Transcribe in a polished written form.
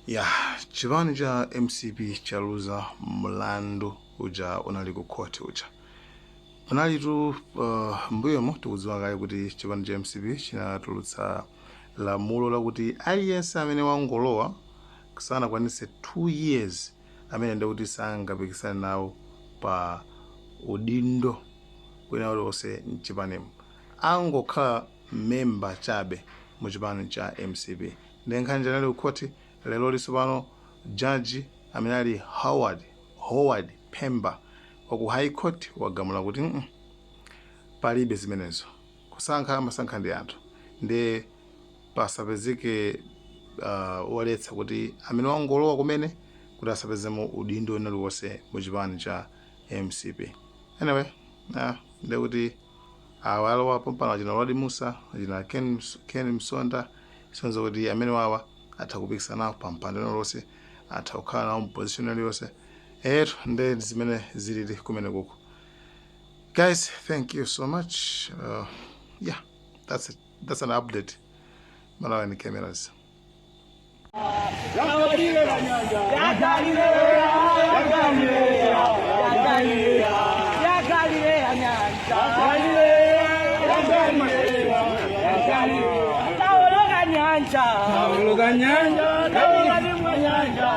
Ya, chipani cha MCP chaluza mlandu uja unali ku court uja. Panalitu mbuyomo tikudziwa kale kuti chipani cha MCP chinatulutsa lamulo lakuti aliyense amene wangolowa sanakwanitse 2 years amene ndikuti sangapikisane nawo pa udindo wina uliwonse mchipanimo, angokhala memba chabe mu chipani cha MCP. Ndi nkhani chanali kukhoti. Lero lisopano jaji amene ali Howard Pemba waku High Court wagamula kuti palibe zimenezo. Kusankha amasankha ndi anthu, ndi pasapezeke woletsa kuti amene wangolowa kumene kuti asapezemo udindo wina uliwonse mu chipani cha MCP. Anyway, ndikuti awa alowa pompano, achina Uladi Musa, achina Ken Msonda, sonza kuti amene wawa atha kupikisana nawo pa mpando uliwonse, atha kukhala nawo mu position iliyonse. Eto, ndi zimene zilili kumene kuko. Guys, thank you so much. Yeah, that's it. That's an update. Malawi Cameras. Ya Galilea, ya Galilea, ya Galilea, ya Galilea nyanja. Galilea, ya Galilea, ya Galilea. Taoloka nyanja. Taoloka nyanja. Taoloka nyanja.